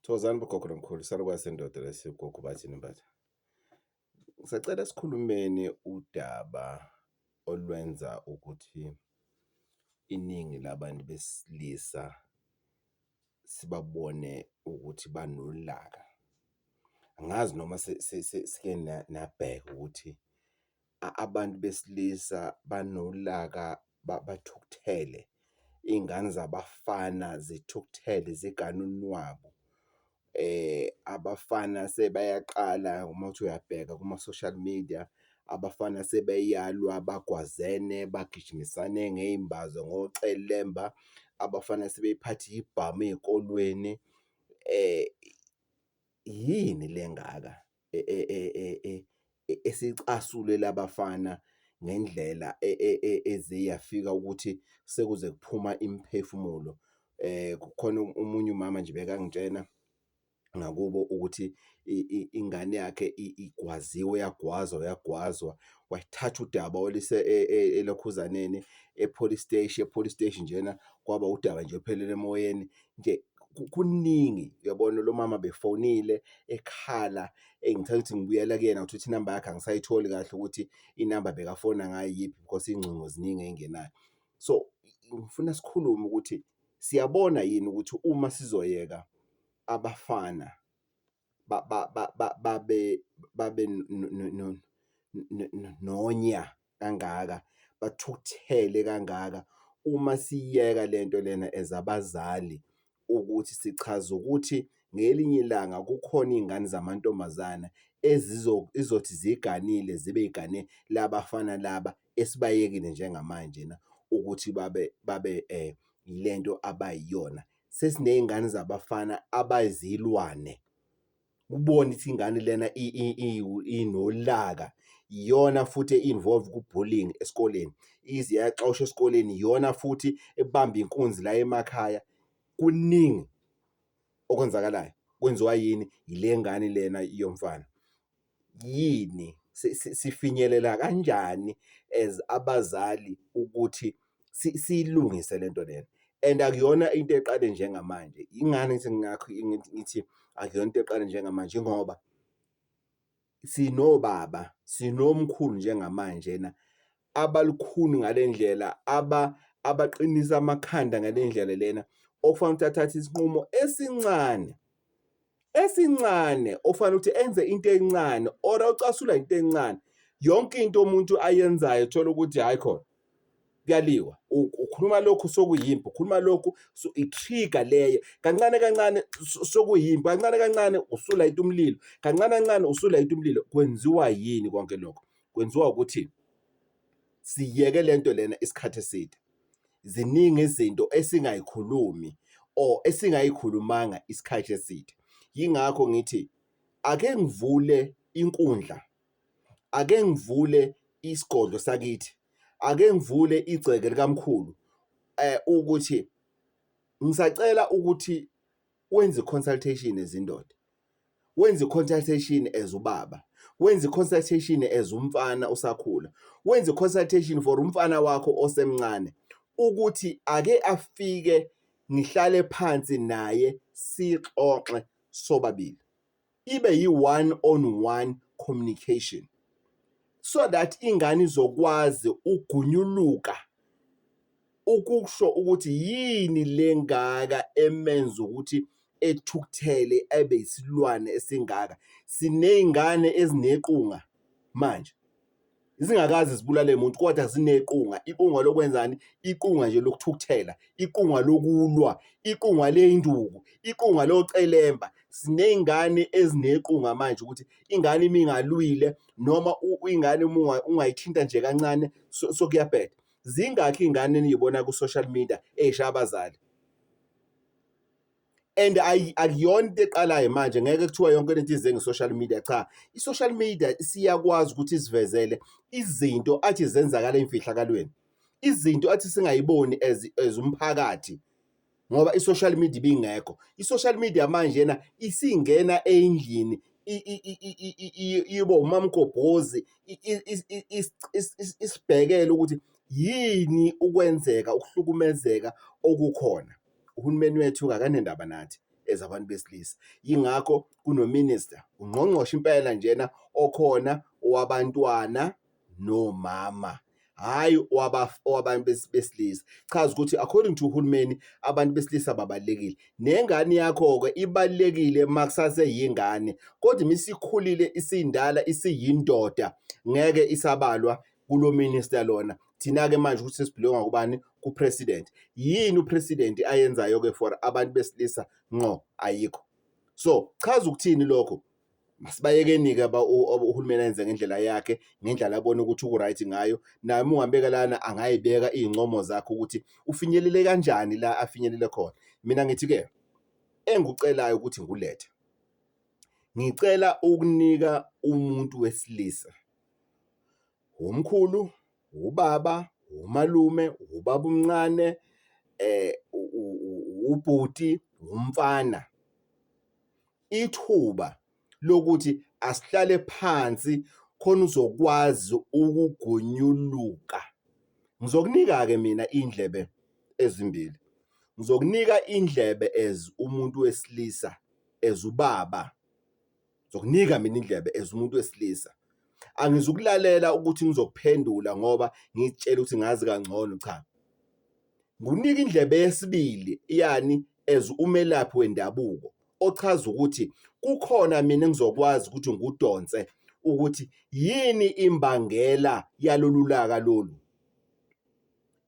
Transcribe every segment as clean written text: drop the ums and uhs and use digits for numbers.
Thokozani bogogo nomkhulu, salukazi sendoda lesi ugogo Bathini Mbatha. Ngisacela sikhulumeni udaba olwenza ukuthi iningi labantu besilisa sibabone ukuthi banolaka. Angazi noma sike nabheka ukuthi abantu besilisa banolaka bathukuthele, iy'ngane zabafana zithukuthele zigane unwabu. Abafana sebayaqala uma uthi uyabheka kuma-social media, abafana sebeyalwa bagwazene bagijimisane ngey'mbazo ngocelemba, abafana sebephatha iy'bhamu ey'kolweni. Yini le engaka esicasule labafana ngendlela eze yafika ukuthi sekuze kuphuma imiphefumulo? Kukhona omunye umama nje bekangitshena ngakubo ukuthi ingane yakhe igwaziwe yagwazwa yagwazwa, wathatha udaba waluyisa elokhuzaneni e-police steshi, e-police steshi njena kwaba udaba nje oluphelele emoyeni nje. Kuningi uyabona lo mama befonile ekhala engithanda ukuthi ngibuyela kuyena ngithola inamba yakhe angisayitholi kahle ukuthi inamba bekafona ngayo iyiphi because iy'ngcingo ziningi ey'ngenayo. So ngifuna sikhulume ukuthi siyabona yini ukuthi uma sizoyeka abafana babe nonya kangaka, bathukuthele kangaka, uma siyeka lento lena as abazali ukuthi sichaza ukuthi ngelinye ilanga kukhona iy'ngane zamantombazana ezizothi ziganile zibe y'gane labafana laba esibayekile njengamanje na ukuthi babe yilento abayiyona. Sesiney'ngane zabafana abayizilwane, ubone ukuthi ingane lena inolaka iyona futhi e-involve ku-bullying esikoleni, ize iyaxoshwa esikoleni, iyona futhi ebamba inkunzi la emakhaya. Kuningi okwenzakalayo, kwenziwa yini? Yile ngane lena yomfana. Yini sifinyelela kanjani as abazali ukuthi siyilungise lento lena? And akuyona into eqale njengamanje, yingani ngithi ngingakho ngithi akuyona into eqale njengamanje ingoba sinobaba sinomkhulu njengamanjena abalukhuni ngale ndlela abaqinisa amakhanda ngale ndlela lena okufanele ukuthi athathe isinqumo esincane. Esincane ofanele ukuthi enze into encane or ucasulwa into encane. Yonke into umuntu ayenzayo uthola ukuthi hhayi khona kuyaliwa. Ukhuluma lokhu sokuyimpi, ukhuluma lokhu i-trigger leyo. Kancane kancane sokuyimpi, kancane kancane usulayita umlilo, kancane kancane usulayita umlilo. Kwenziwa yini konke lokho? Kwenziwa ukuthi siyeke lento lena isikhathi eside. Ziningi izinto esingayikhulumi or esingayikhulumanga isikhathi eside. Yingakho ngithi ake ngivule inkundla, ake ngivule isigodlo sakithi, ake ngivule igceke likamkhulu ukuthi ngisacela ukuthi wenze i-consultation as indoda. Wenze i-consultation as ubaba, wenze i-consultation as umfana osakhula, wenze i-consultation for umfana wakho osemncane ukuthi ake afike ngihlale phansi naye sixoxe sobabili. Ibe yi-one on one communication so that ingane izokwazi ugunyuluka ukusho ukuthi yini le ngaka emenza ukuthi ethukuthele ebe isilwane esingaka. Siney'ngane ezinequnga manje zingakaze zibulale muntu kodwa zinequnga. Iqunga lokwenzani? Iqunga nje lokuthukuthela, iqunga lokulwa, iqunga ley'nduku, iqunga locelemba. Siney'ngane ezinequnga manje ukuthi ingane uma ingalwile noma ingane uma ungayithinta nje kancane sokuyabheda. Zingakhi iy'ngane eniy'bona ku-social media ey'shaya abazali? And akuyona into eqalayo manje, ngeke kuthiwa yonke lento ize nge-social media, cha. I-social media isiyakwazi ukuthi isivezele izinto athi zenzakala ey'mfihlakalweni, izinto athi singayiboni as umphakathi ngoba i-social media ibingekho. I-social media manjena isingena ey'ndlini ibe umamgobhozi isibhekele ukuthi yini ukwenzeka ukuhlukumezeka okukhona. Uhulumeni wethu akanendaba nathi. as abantu besilisa. Yingakho kuno-minister, ungqongqoshe impela njena okhona owabantwana nomama, hhayi owabantu besilisa. Chaza ukuthi according to uhulumeni abantu besilisa babalulekile. Nengane yakho-ke ibalulekile uma kusaseyingane, kodwa uma isikhulile isindala isiyindoda ngeke isabalwa kulo minister lona. Thina-ke manje ukuthi sesibhilonga kubani? Ku-president. Yini u-president ayenzayo-ke for abantu besilisa? Ngqo, ayikho. So chaza ukuthini lokho? Masibayekeni-ke uhulumeni ayenze ngendlela yakhe, ngendlela abona ukuthi uku-right ngayo. Naye uma ungambeka lana angayibeka iy'ncomo zakhe ukuthi ufinyelele kanjani la afinyelele khona. Mina ngithi-ke engikucelayo ukuthi ngikulethe, ngicela ukunika umuntu wesilisa, umkhulu, ubaba, umalume, ubaba omncane, ubhuti, umfana, ithuba lokuthi asihlale phansi khona uzokwazi ukugonyuluka. Ngizokunika-ke mina iy'ndlebe ezimbili. Ngizokunika indlebe as umuntu wesilisa, as ubaba. Ngizokunika mina indlebe as umuntu wesilisa. Angizukulalela ukuthi ngizokuphendula ngoba ngizitshela ukuthi ngazi kangcono, cha. Ngikunika indlebe yesibili yani as umelaphi wendabuko ochaza ukuthi kukhona mina engizokwazi ukuthi ngikudonse ukuthi yini imbangela yalolu laka lolu.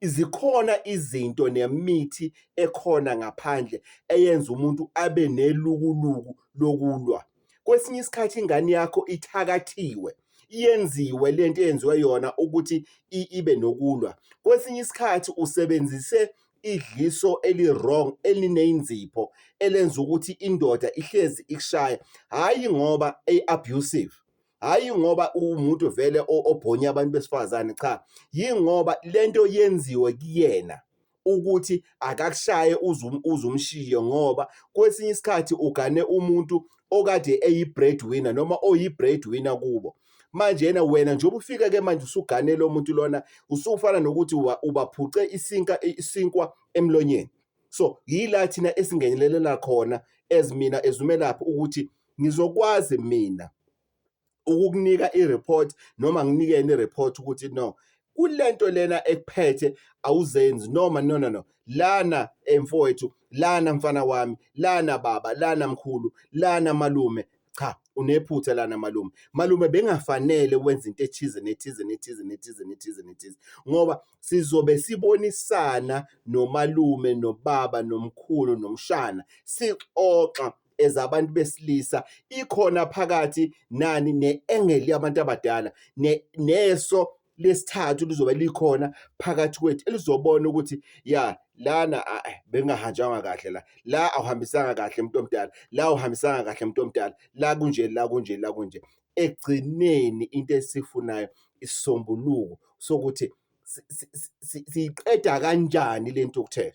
Zikhona izinto nemithi ekhona ngaphandle eyenza umuntu abe nelukuluku lokulwa. Kwesinye isikhathi ingane yakho ithakathiwe, iyenziwe lento eyenziwe yona ukuthi ibe nokulwa. Kwesinye isikhathi usebenzise idliso eli-wrong eliney'nzipho elenza ukuthi indoda ihlezi ikushaya, hhayi ngoba e-abusive, hhayi ngoba uwumuntu vele obhonya abantu besifazane, cha, yingoba lento yenziwe kuyena ukuthi akakushaye uze umshiye ngoba kwesinye isikhathi ugane umuntu okade eyi-breadwinner noma oyi-breadwinner kubo. Manje yena wena njengoba ufika-ke manje usugane lo muntu lona usufana nokuthi ubaphuce isinka isinkwa emlonyeni. So yila thina esingenelelela khona as mina as umelaphi ukuthi ngizokwazi mina ukukunika i-report noma nginikene i-report ukuthi no kulento lena ekuphethe awuzenzi noma no no no lana emfowethu lana mfana wami lana baba lana mkhulu lana malume cha unephutha lana malume malume bengafanele wenze into ethize nethize nethize nethize nethize nethize ngoba sizobe sibonisana nomalume nobaba nomkhulu nomshana sixoxa ezabantu besilisa ikhona phakathi nani ne-engeli yabantu abadala neso lesithathu lizobe likhona phakathi kwethu elizobona ukuthi ya lana bengahanjwanga kahle la la awuhambisanga kahle umuntu omdala la awuhambisanga kahle umuntu omdala la kunje la kunje la kunje. Ekugcineni into esifunayo isisombuluko sokuthi siyiqeda kanjani le ntukuthelo.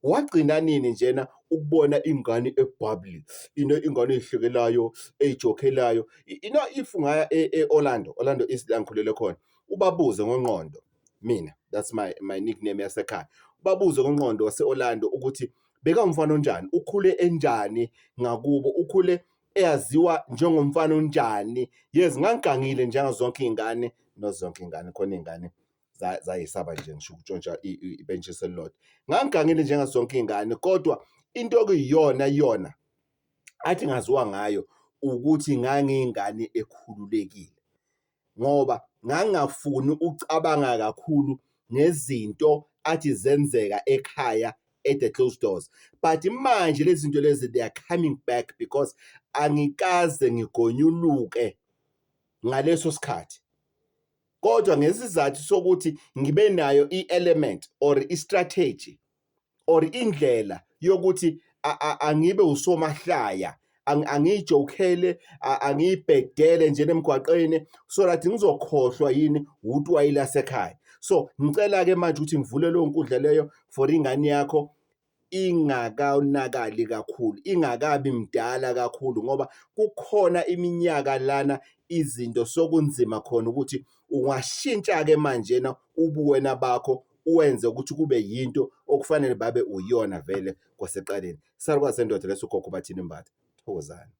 Wagcina nini njena ukubona ingane e-bubbly, ingane ey'hlekelayo, ey'jokhelayo. You know if ungaya e-Orlando, Orlando East la ngikhulele khona, ubabuze ngoNqondo, mina that's my nickname yasekhaya. Ubabuze ngoNqondo wase-Orlando ukuthi bekawumfana onjani, ukhule enjani ngakubo, ukhule eyaziwa njengomfana onjani. Yes, ngangigangile njengazo zonke iy'ngane, not zonke iy'ngane, khona iy'ngane zayisaba nje ngisho ukutshontsha ibentshisi elilodwa. Ngangigangile njengazo zonke iy'ngane kodwa into okuyiyona yona athi ngaziwa ngayo ukuthi ngangiyingane ekhululekile ngoba ngangingafuni ukucabanga kakhulu ngezinto athi zenzeka ekhaya at the closed doors. But manje lezi zinto lezi they are coming back because angikaze ngigonyuluke ngaleso sikhathi. Kodwa ngesizathu sokuthi ngibe nayo i-element or i-strategy or indlela yokuthi angibe usomahlaya, angiyijokele, angiyibhedele nje emgwaqeni so that ngizokhohlwa yini utwayi lasekhaya. So ngicela-ke manje ukuthi ngivule leyo nkundla leyo for ingane yakho ingakonakali kakhulu, ingakabi mdala kakhulu ngoba kukhona iminyaka lana izinto sokunzima khona ukuthi ungashintsha-ke manjena ubuwena bakho. Uwenze ukuthi kube yinto okufanele babe uyona vele kwaseqaleni. Salukazi sendoda leso, ugogo Bathini Mbatha. Thokozani.